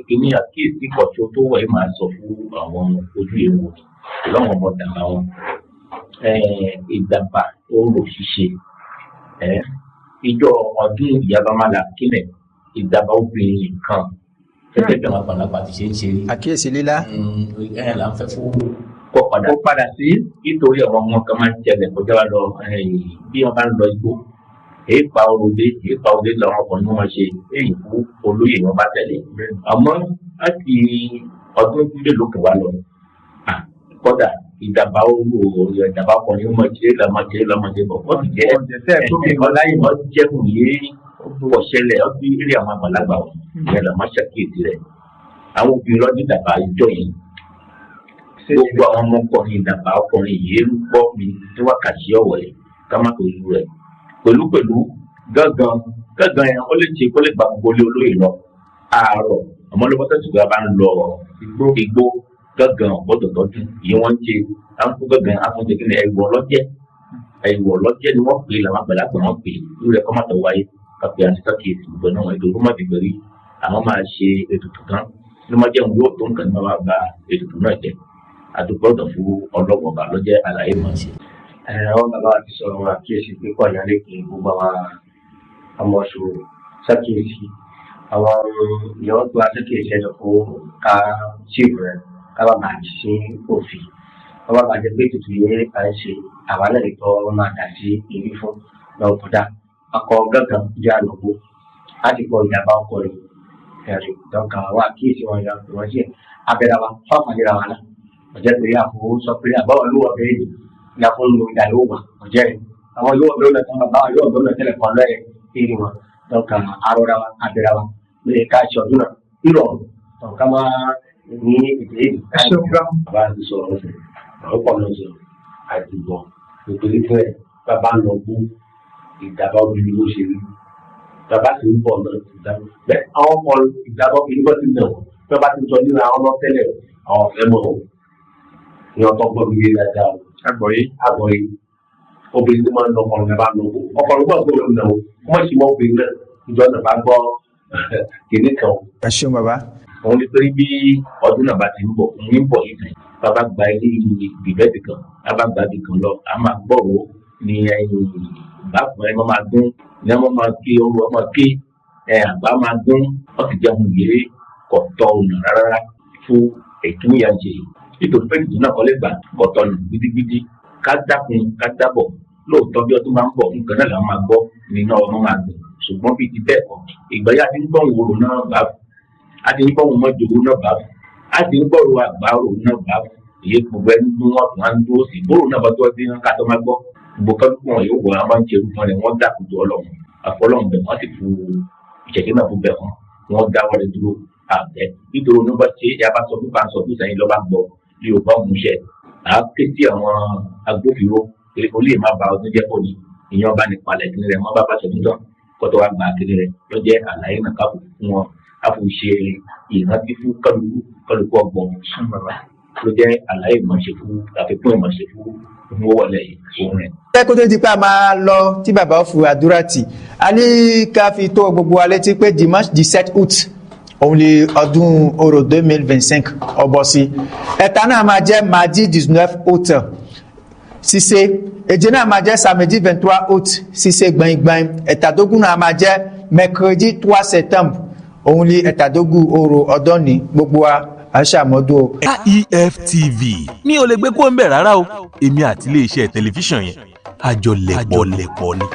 Kíní àkíyèsí kọ̀ọ̀tún tó wọ̀ ẹ́ máa sọ fún àwọn ojú ewu pẹ̀lú àwọn ọmọ dàgbà wọn. Ìdàgbà orò ṣíṣe. Ìjọ ọdún ìyábámálà kílẹ̀ ìdàgbà obìnrin nìkan gẹ́gẹ́ bí àwọn àgbàlagbà ti ṣe ń ṣe rí. Àkíyèsí lílá. Ẹ là ń fẹ́ fún kó padà. Kó padà sí. Nítorí àwọn ọmọ kan máa ń jẹlẹ̀ kọjá wa lọ bí wọ́n bá ń lọ igbó. Èyí pa oròdé, èyí pa oròdé làwọn ọkùnrin wọn ṣe, èyí fún olóyè wọn bá tẹ̀lé. Àmọ́ láti ọdún mélòó kan wá lọ, kódà ìdàgbà orò ìdàgbà ọkùnrin wọn ṣe lọ́mọ ṣe lọ́mọ ṣe bọ̀. Wọ́n ti jẹ́ ọláyé wọn jẹ́kùn yé pọ̀ ṣẹlẹ̀ ọdún eré àwọn àgbàlagbà wọn. Ìyẹn lọ́mọ ṣàkíyèsí rẹ̀. Àwọn obìnrin lọ́dún ìdàgbà ìjọ yìí. Gbogbo àwọn ọmọkùnrin ìdàgbà ọkùnrin yìí ń gbọ́ mi ní wákàtí ọ̀wọ̀ yìí ká má tó lu rẹ̀. Pẹ̀lú pẹ̀lú gángan gángan yẹn ó lè ṣe kó lè gba gbogbo ilé olóyè lọ. Àárọ̀ àmọ́ ló bọ́tà ṣùgbọ́n bá ń lọ igbó gángan gbọ́dọ̀ tọ́jú yìí wọ́n ń ṣe à ń kó gángan àfúnjẹ kí ni ẹ̀wọ̀ ọlọ́jẹ́ ẹ̀wọ̀ ọlọ́jẹ́ ni wọ́n pè é làwọn àgbàlagbà wọ́n pè é irú rẹ̀ kọ́ má tọ̀ wáyé kápẹ́ àti kákìyèsí gbogbo náà ètò kó má ti gbẹ̀rí àwọn máa ṣe ètùtù tán ló má jẹun yóò tó nǹkan ní má bàa ba ètùtù náà jẹ àdúgbò fún ọlọ́wọ́ ọba ló jẹ́ àlàyé mọ̀ sí. Àwọn bàbá wa ti sọ̀rọ̀ wọn àkíyèsí pípọ̀ ìyálé kì í gbogbo àwọn ọmọ ṣòro ṣàkíyèsí àwọn ìyàwó tó aṣàkíyèsí ẹ̀jọ̀ fún ká ṣèwò rẹ̀ ká bá bàa sí òfin wọ́n bá bàjẹ́ pé ètùtù yẹn à ń ṣe àwa náà lè tọ́ wọn máa dà sí èyí fún lọ́wọ́ kódà akọ gángan jẹ́ àlọ́gbó á ti kọ ìjàmbá ọkọ rẹ̀ ẹ̀rì dọ́kà àwọn àkíyèsí wọn ìyá wọn sí abẹ́rẹ́ wa fáfàní ra wa náà ọ̀jẹ́ pé àfọwọ́ sọ pé àbáwọ̀ ló wọ̀ bẹ́ẹ̀ ni fún lu ìdá yóò wà ọ̀jẹ́ rẹ̀ àwọn yóò bẹ́ẹ̀ lọ tán bàbá yóò bẹ́ẹ̀ lọ tẹ́lẹ̀ kan lọ́yẹ̀ eré wọn dọ́kà arọ́ra wa abẹ́rẹ́ wa pé ká ṣe ọdún náà ìrọ̀ dọ́kà máa ní èdè èdè. Ẹ ṣeun gan. Bàbá ti sọ̀rọ̀ ọ̀sẹ̀ ọ̀rọ̀ pọ̀ náà sọ̀rọ̀ àdìgbò nítorí pé bàbá ń lọ bú ìdàbà obìnrin ló ṣe rí bàbá sì ń bọ̀ náà ìdàbà bẹ́ẹ̀ àwọn ọmọ ìdàbà obìnrin bọ́ ti nà wọ́n bí wọ́n bá ti sọ nínú àwọn ọmọ tẹ́lẹ̀ àwọn ọ̀fẹ́ mọ̀ ọ́ ní ọtọ́ gbọ́ mi yé dáadáa o. Àgbọ̀yé. Àgbọ̀yé obìnrin tó máa ń lọ ọkùnrin náà bá lọ bó ọkùnrin gbọ́ pé òun náà wọ́n mọ̀ sí mọ́ obìnrin náà ìjọ náà bá gbọ́ kìnìún kan. Ẹ ṣeun bàbá. Òun ni pé bí ọdún náà bá ti ń bọ̀ ń bọ̀ yìí bàbá gba ilé ìbẹ́ẹ̀dì kan bàbá gba ibì kan lọ a máa gbọ́rọ̀ ní ẹ̀yìn ìbáfún ẹ̀ máa dún ní wọ́n máa ké ọrọ̀ ọmọ ké ẹ̀ àgbà máa dún wọ́n sì jẹun yìí kò tọ́ ọ̀nà rárá fún ètò ìyànjẹ yìí nítorí pé ètò náà kọ́ lè gbà kò tọ̀nà gidigidi ká dákun ká dábọ̀ lóòótọ́ bí ọdún máa ń bọ̀ nǹkan náà là máa gbọ́ nínú ọmọ máa dùn ṣùgbọ́n bíi ti bẹ́ẹ̀ kọ́ ìgbà yá ti ń gbọ́n wòrò náà bá a ti ń gbọ́n mọ́jòwó náà bá a ti ń gbọ́rò àgbárò náà bá èyí gbogbo ẹni tó wọn tún á ń dúró sí bóró náà bá tó ọdún náà ká tó máa gbọ́ gbogbo kálukú wọn yóò wọ àwọn máa ń ṣe irú fún rẹ wọn dàkú tó Ọlọ́run àfọlọ́run bẹ̀ wọ́n sì fún ìṣẹ̀ṣẹ̀ náà fún bẹ̀ wọ́n wọ́n dáwọ́ rẹ dúró àbẹ́ nítorí onígbà tí ẹ bá sọ fún bá ń sọ fún sẹ́yìn lọ́ba gbọ́ ní Yorùbá òmùṣẹ́ à á ké sí àwọn agbófinró pé ó lè má ba ọdún jẹ́ pọ̀ ní ìyẹn ọba nípalẹ̀ kí rẹ̀ wọ́n bá bá ṣọdún tán kọ́tọ́ wa gbà kiri rẹ̀ lọ́jẹ́ àlàyé náà káfù fún wọn káfù ṣe ìrántí fún kálukú kálukú ọgbọ̀n ló jẹ́ àlàyé ìmọ̀ọ́ṣe fún àfikún ìmọ̀ọ́ṣe fún owó wọlé òun rẹ̀. Ẹ kó tó di pé a máa lọ tí bàbá ó fi àdúrà tì a ní ká fi tó gbogbo wa létí pé dimanche 17 août òun ni ọdún orò 2025 ọbọ̀ sí ẹ̀ta náà máa jẹ́ mardi 19 août ṣíṣe èjì náà máa jẹ́ samedi 23 août ṣíṣe gbọ̀ngbọ̀n ẹ̀tàdógún náà máa jẹ́ mercredi 3 septembre òun ni ẹ̀tàdógún orò ọdún ní gbogbo wa aṣàmọ́dún o. AEF TV mi ò lè gbé kó ń bẹ̀ rárá o èmi àti iléeṣẹ́ tẹlifíṣàn yẹn àjọlẹ̀pọ̀ ni.